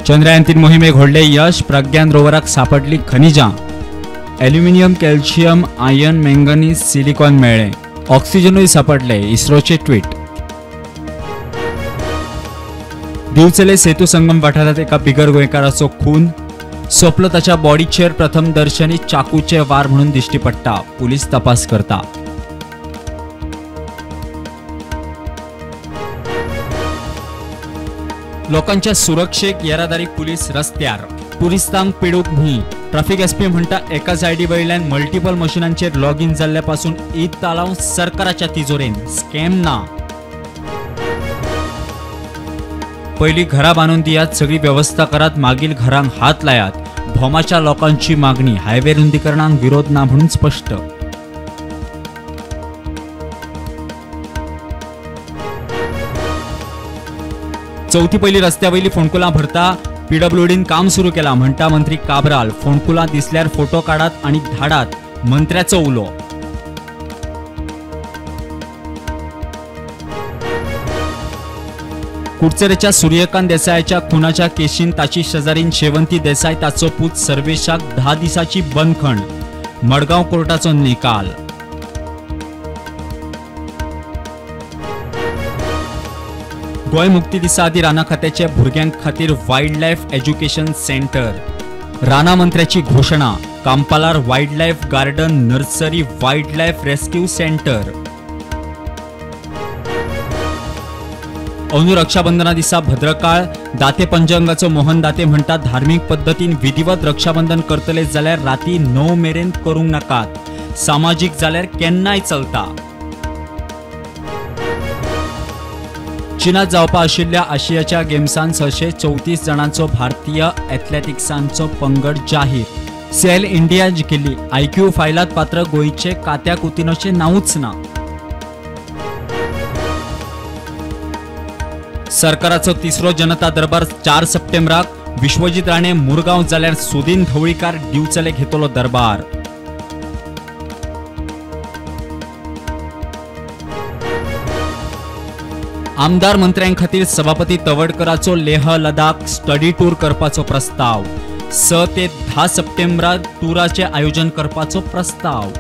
चंद्रयान 3 मोहिमेक व्हडलें यश, प्रज्ञान रोवराक सापडली खनिजां. Aluminium, calcium, iron, manganese, silicon मेळ्ळें. ऑक्सिजनूय सापडलें, इस्रोचे ट्वीट. दिवचले सेतू संगम वाठारांत एका बिगर गोंयकाराचो खून. सोंपलो ताच्या बॉडीचेर प्रथम दर्शनी चाकूचे वार म्हणून दिश्टी पडटा. पुलीस तपास करता. लोकांच्या सुरक्षेक येरादारी पुलीस रस्त्यार. पुलिसांक पिडूंक न्ही. ट्राफिक एसपी म्हणटा एकाच आयडी वयल्यान मल्टिपल मशिनांचेर लॉग इन जाल्ल्या पासून ईद तालाव सरकाराच्या तिजोरेन, स्कॅम ना. पयलीं घरां बांदून दियात, सगळी वेवस्था करात, मागीर घरांक हात लायात. भोमाच्या लोकांची मागणी. हायवे रुंदीकरणाक विरोध ना म्हणून स्पश्ट. चवथी पयली रस्त्या वयली फोंडकुलां भरता. पीडब्ल्यूडीन काम सुरू केलां म्हणटा मंत्री काब्राल. फोंडकुलां दिसल्यार फोटो काडात आनी धाडात, मंत्र्याचो उलो. कुडचरेच्या सूर्यकांत देसायाच्या खुनाच्या केशीन ताची शेजारीन शेवंती देसाय, ताचो पूत सर्वेशाक 10 दिसाची बंदखण. मडगांव कोर्टाचो निकाल. गोंय मुक्ती दिसा आदीं रानां खात्याचे भुरग्यां खातीर वायल्ड लायफ एज्युकेशन सेंटर. रानां मंत्र्याची घोशणा. कांपालार wild life garden, nursery, wild life rescue centre. अंदू रक्षाबंधना दिसा भद्रकाळ. दाते पंचंगाचो मोहन दाते म्हणटा धार्मीक पद्दतीन विधिवत रक्षाबंधन करतले जाल्यार राती 9 मेरेन करूंक नाकात. सामाजीक जाल्यार केन्नाय चलता. चीनात जावपा आशिल्ल्या आशियाच्या गेम्सान 634 जाणांचो भारतीय एथलेटिक्सांचो पंगड जाहीर. सेल इंडिया जिखिल्ली. आयक्यू फायलात पात्र गोंयचे कात्या कुतिनोचें नांवूच ना. सरकाराचो तिसरो जनता दरबार 4 सप्टेंबराक. विश्वजीत राणे मुरगांव जाल्यार सुदीन ढवळीकार दिवचले घेतलो दरबार. आमदार मंत्र्यां खातीर सभापती तवडकराचो लेह लडाख स्टडी टूर करपाचो प्रस्ताव. 6 ते 10 सप्टेंबराक टुराचें आयोजन करपाचो प्रस्ताव.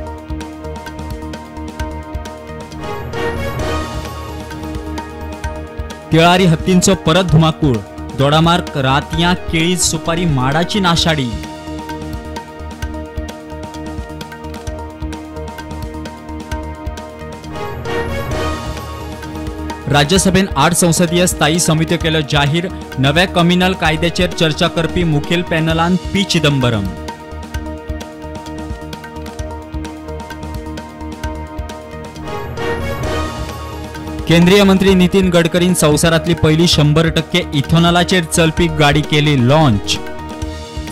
तिळारी हत्तींचो परत धुमाकूळ. दोडामार्ग, रातयां, केळी, सुपारी, माडाची नाशाडी. राज्यसभेन 8 संसदीय स्थायी समित्यो केल्यो जाहीर. नव्या कम्युनल कायद्याचेर चर्चा करपी मुखेल पॅनलान पी चिदंबरम. केंद्रीय मंत्री नितीन गडकरीन संवसारांतली पयली 100% इथेनॉलाचेर चलपी गाडी केली लॉन्च.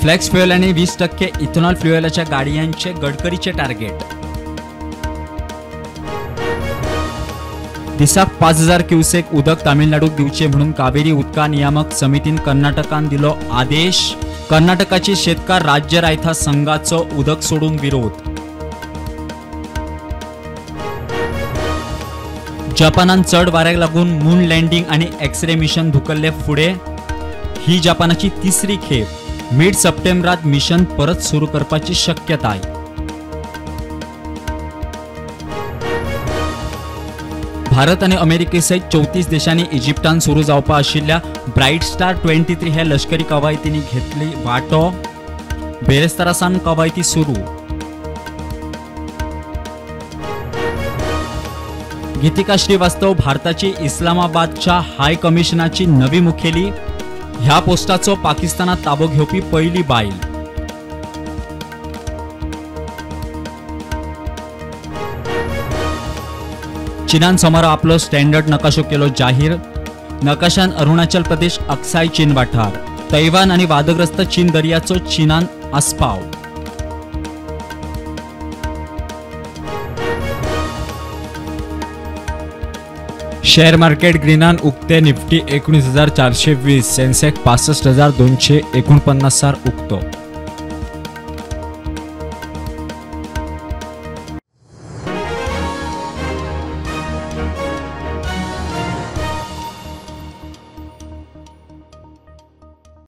फ्लॅक्स फ्युएल आनी 20% इथेनॉल फ्युएलाच्या गाडयांचे गडकरीचे टार्गेट. दिसाक 5000 क्युसेक उदक तामिळनाडूक दिवचे म्हणून कावेरी उदका नियामक समितीन कर्नाटकान दिलो आदेश. कर्नाटकाची शेतकार राज्य रायथा संघाचो उदक सोडूंक विरोध. जपानान चड वाऱ्याक लागून मून लँडिंग आनी एक्सरे मिशन धुकल्ले फुडें. ही जपानाची तिसरी खेप. मिड सप्टेंबरात मिशन परत सुरू करपाची शक्यताय. भारत आनी अमेरिके सयत 34 देशांनी इजिप्तान सुरू जावपा आशिल्ल्या ब्रायट स्टार 23 ह्या लष्करी कवायतींनी घेतली वांटो. बेरेस्तारा सावन कवायती सुरू. गीतिका श्रीवास्तव भारताची इस्लामाबादच्या हाय कमिशनाची नवी मुखेली. ह्या पोस्टाचो पाकिस्तानात ताबो घेवपी पयली बायल. चीनान सोमारा आपलो स्टँडर्ड नकाशो केलो जाहीर. नकाशान अरुणाचल प्रदेश, अक्साय चीन वाठार, तैवान आनी वादग्रस्त चीन दर्याचो चीनान आस्पाव. शेअर मार्केट ग्रीनान उक्ते. निफ्टी 19,420, सेन्सेक्स 65,249 उक्तो.